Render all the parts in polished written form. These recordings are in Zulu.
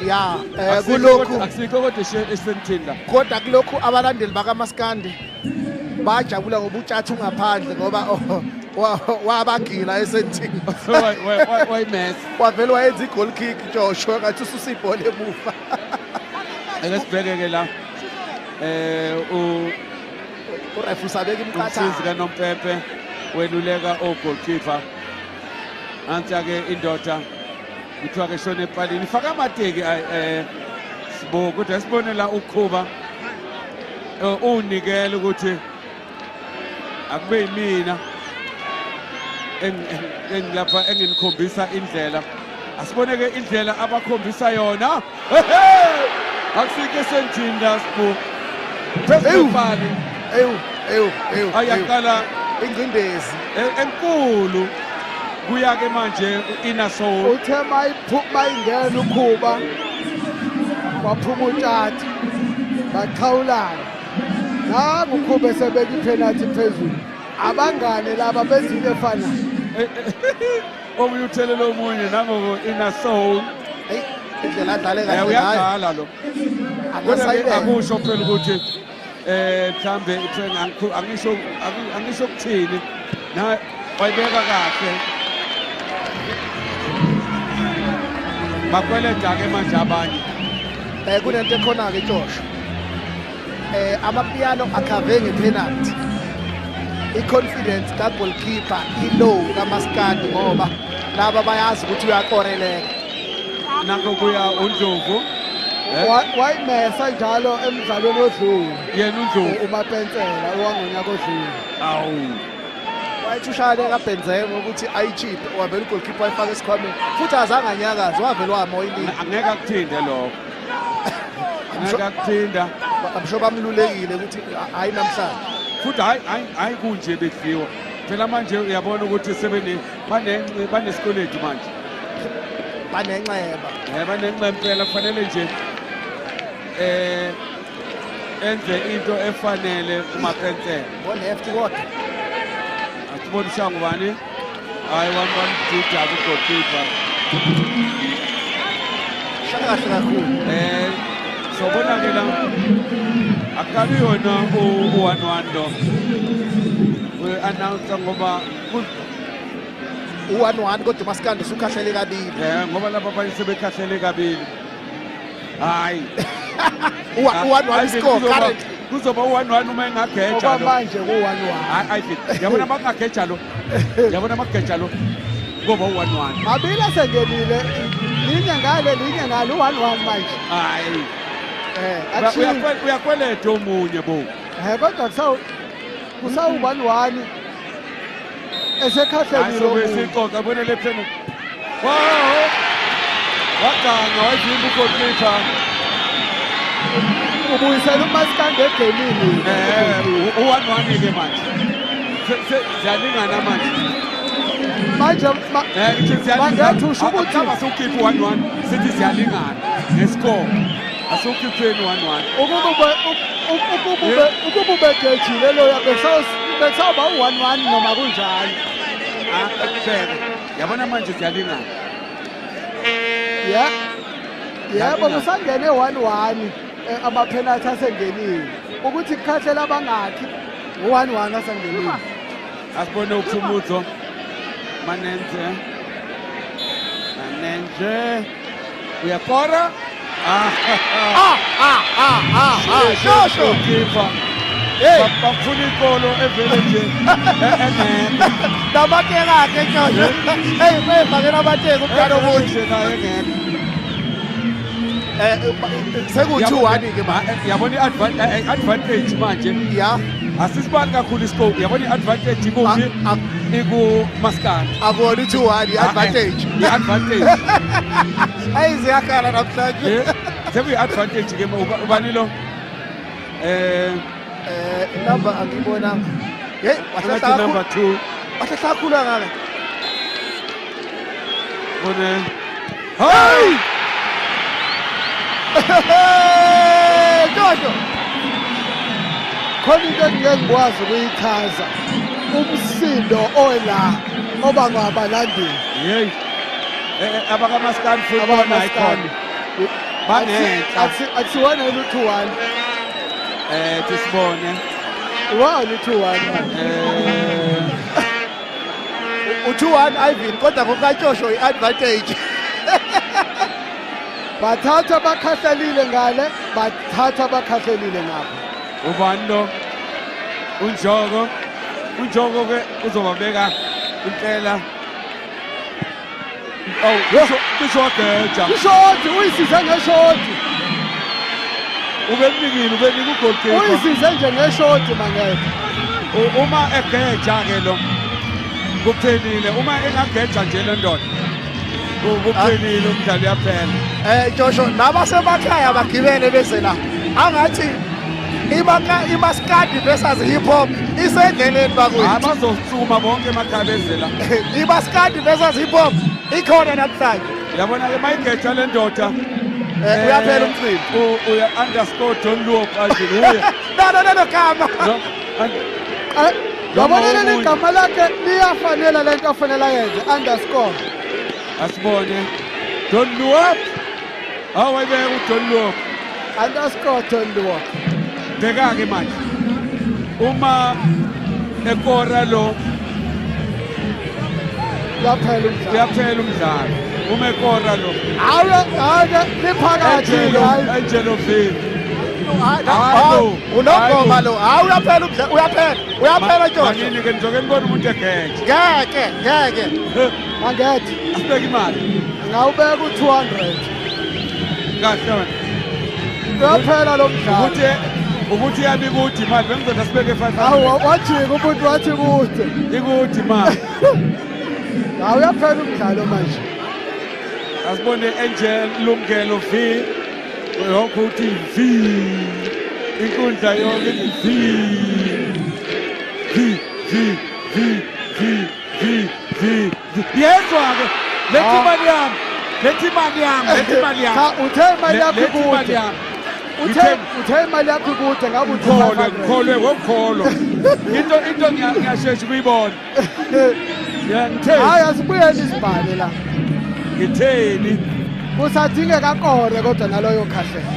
Ya, kulokhu akusikho kodwa esentini la. Kodwa kulokhu abalandeli bakaMaskandi bajabula ngoba uTshatha ungaphandle ngoba wabagila esentini. Wayimesa. Wavele wayenza i-goal kick Joshua ngathi ususa ibhola emuva. Ake sibheke-ke la uref usabeka imqatha. Umsizi kaNompempe weluleka o-goalkeeper. Nansi-ke indoda kuthiwa ke shone epalini, ifaka amateki sibo kodwa sibone la ukhuba unikela ukuthi akube yimina engilapha enginikhombisa indlela. Asibone-ke indlela abakhombisa yona. Akusike esentini la Sibu, phezu kwepali. Ewu ewu ewu, ayaqala ingcindezi enkulu kuya-ke manje u-Inner Soul. Uthe mayingena ukhuba waphuma uTshatha, baxhawulana. Nangu ukhuba esebeka iphenathi phezulu. Abangane laba benza into efanayo. Omunye uthelela omunye, nango Inner Soul. Eyi, indlela adlale kahle ngayo. Uyadlala lo. Kodwa akusho phela ukuthi mhlambe angisho ukuthini. Na wayibeka kahle. Bakweleda-ke manje abanye. Kunento ekhona-ke Josh. Amapiano akhave ngepenalty. I-confidence ka-goalkeeper i-low kaMaskandi ngoba laba bayazi ukuthi uyakoreleka. Nakho kuya uNdlovu. Wayimesa njalo emdlalweni odlule. Yena uNdlovu. Umapensela owangonyaka odlule. Awu. Wayethi ushayele kaBenzema ukuthi ayichiphe, wavela ugoalkeeper wayifaka esikhwameni. Futhi azange anyakaze, wavele wama oyilile. Angeke akuthinde lokho. Angeke akuthinda. I'm sure bamlulekile ukuthi hayi namhlanje. Futhi hayi hayi hayi kunje bedliwa. Phela manje uyabona ukuthi sebene banesikweletu manje. Banenxeba. Banenxeba impela, kufanele nje enze into efanele uMapensela. Ngo left kodwa. Asibone ushangu bani? Hayi 1-1 ku goalkeeper. Shaka kahle kakhulu. Sobona ke la akabi yona u-1-1 lo. We announce ngoba u-1-1 kodwa uMaskandi usukhahlele kabili. Ngoba lapha abanye sebekhahlele kabili. Hayi. U-1-1 score currently. Kuzoba u-1-1 uma engageja Ngoba lo. manje ku-1-1. Hayi, Ivan. Yabona makungageja lo. Yabona makugeja lo. Kuzoba u-1-1. Mabili asengenile, linye ngale, linye ngale, u-1-1 manje. Hayi. Actually Uyakweleta omunye bo. Kodwa kusawu-1-1. Esekhahlelile Hayi, sobe omunye. sixoxa, bona le penalty. Wow! Waganga wayivimba ugoalkeeper. Ubuyisela uMaskandi egemini. U-1-1 ke manje. Ziyalingana manje. Manje Ngithi ziyalingana. Mangethu usho ukuthi Mhlawumbe asiwukhiphe u-1-1, sithi ziyalingana ngescore. Asiwukhipheni u-1-1. Ukuba ubegejile loya, bekusawuba u-1-1 noma kunjalo. Bheka. Yabona manje ziyalingana. Yebo, kusangene 1-1, ama-penalty asengenile. Ukuthi kukhahlela abangakhi, u-1-1 asengenile. Asibone uphumuzo. Manenze. Manenze. Uyakora? Shosho. Goalkeeper. Hey. Bafuna ikolo evele nje engekho. Namateka akhe Shosho. Hey, bayifakela amateka umntwana omunye. Nje naye engekho. Seku-2-1 ke manje. Yabona i-advantage manje. Ya. Asisibali kakhulu iscope. Yabona i-advantage ikuphi? Iku Maskandi. Akubona i-2-1 i-advantage. I-advantage. Ayi ziyakhala namhlanje. Sekuyi-advantage ke ubani lo? Number angibonanga. Hey, wahlahla Ngathi number kakhulu. 2. Wahlahla kakhulu kangaka. Bone. Hey! Jojo. Khona into engike ngikwazi ukuyichaza. Umsindo ola obangwa abalandeli. Hey. Abakamaskandi futhi bona Abakamaskandi. ikhona. Bangenhla. Akusiwona yini u-2-1? Tisibone. Iwona u-2-1. U-2-1 Ivan, kodwa ngokukaTshosho i-advantage. Bathatha abakhahlelile ngale, bathatha abakhahlelile ngapha. Ubani lo? UNjoko. UNjoko ke uzobabeka impela. Awu, cishe wageja. Ishoti uyisize ngeshoti. Ubemnikile, ubenika ugoalkeeper. Uyisize nje ngeshoti mangethe. Uma egeja ke lo kuphelile. Uma engageja nje le ndoda kuphelile, umdlalo uyaphela. Joshua, nabasemakhaya bagibele beze la. Angathi imaka imaskandi versus hip hop isendleleni bakwethu. Abazosukuma bonke emakhaya beze la. Imaskandi versus hip hop ikhona namhlanje. Yabona ke mayigeja le ndoda, Uyaphela umcimbi. Uya underscore Don Luo kanje uye. No, no, no, no, gama. No, Yabona Noma leli omunye. gama lakhe liyafanela lento afanele ayenze, underscore. Asibone Don Luo. Awu, wayibeka uDon Luo. Underscore Don Luo. Bheka ke manje uma ekora lo Uyaphela umdlalo. Uyaphela umdlalo uma ekora lo. Hayi hayi, liphakathi. Angelo Hayi. Angelo V. Hayi bo. Unongoma lo. Hayi, uyaphela umdlalo, uyaphela. Uyaphela Joshua. Manini ke, nizoke nibone umuntu egeja. Ngeke, ngeke. Mangethe. Asibeke imali. Ngawubeka u-200. Kahle wena. Uyaphela lo mdlalo. Ukuthi yami ikude imali, bengizothi asibeke 500. Hawu, wajika umuntu wathi kude. Ikude imali. Hawu, uyaphela umdlalo manje. Asibone Angel Lungelo V. Yonke uthi V. Inkundla yonke ithi V. V V V V V V V. Yezwa ke. Lethi Ah. imali yami. Lethi imali yami, lethi imali yami. Cha, uthe imali yakho Lethi imali ikude. yami. Uthe imali yakho ikude, ngabe uthe Kholwe, 500. kholwe ngokukholwa. Into ngiyashesha ukuyibona. Ya, ngitheni? Hayi, asibuyele isibhale la. Ngitheni? Kusadingeka kore kodwa naloyo khahlela.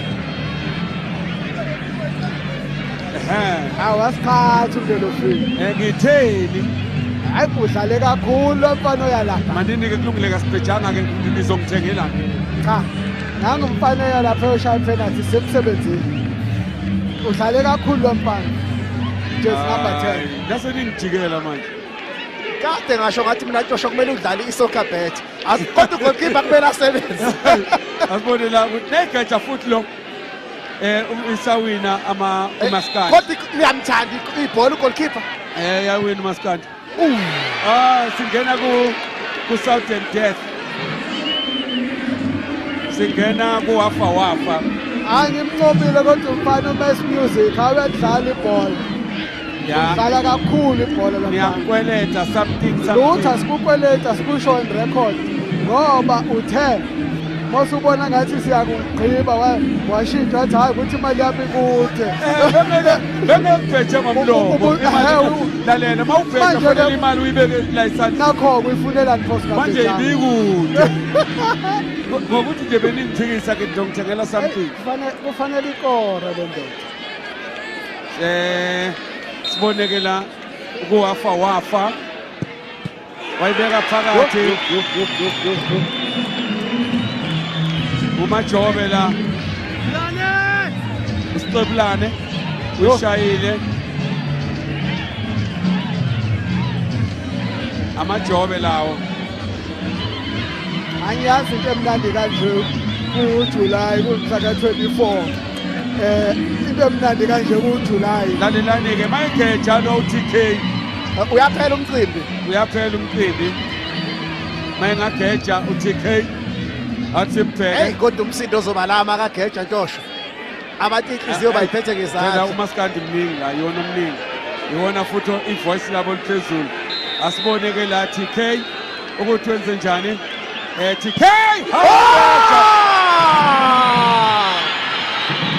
Ehhe. Hawu, asikhathi umndeni ofika. Ngitheni? Hayi, udlale kakhulu lo mfana oyalapha. Manini ke, kulungile, kasibhejanga ke, nizongithengela. Cha, nangumfana oyalapha oshaya penalty semsebenzini. Udlale kakhulu lo mfana. Jersey number 10. Nase ningijikela manje. Kade ngasho ngathi mina Joshua kumele udlale i-soccer bet. Kodwa ugoalkeeper kumele asebenze. Asibone la ukuthi negeja futhi lo isawina ama umaskandi. Kodwa uyamthanda ibhola ugoalkeeper. Yawina umaskandi. Ah, singena ku Southern Death. Singena ku Wafa Wafa. Hayi, ngimncomile kodwa umfana uMass Music, hayi, uyadlala ibhola. Ya. Udlala kakhulu ibhola lo mfana. Niyakweleta something Lutho, something. asikukweleta, sikusho on record ngoba uthe mosubona ngathi siyakugqiba washintsha wathi hayi, ukuthi imali yami ikude. Bengekubheje ngomlomo. Lalela, mawubheja Manje fanele imali uyibeke la isandla. Nakho kuyifunelani pho? Manje ibikude. Ngokuthi nje beningithikisa ke, ngizongithengela something. Kufanele ikore le ndoda. Siboneke la kuwafa wafa. Wayibeka phakathi. Umajobe la. Isixebulane uyishayile. Amajobe lawo. Angiyazi into emnandi kanje kuJuly, kumhla ka-24, into emnandi kanje kuJuly. Lalelani ke, mayigeja lo TK. Uyaphela umcimbi. Uyaphela umcimbi. Mayingageja uTK athi Hey, mbheke. kodwa umsindo ozoba la makageja Ntosho. Abantu inhliziyo bayiphethe Phela ngezandla. umaskandi mningi la, iwona omningi. Iwona futhi ivoice labo liphezulu. Asibone ke la TK ukuthi wenze njani. TK! Ah!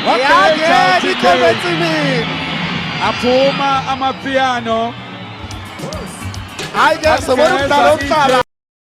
Wageja Yangena uTK. ikhombe ensimini. Aphuma amapiano. Hayi ke, sobona umdlalo wokuqala.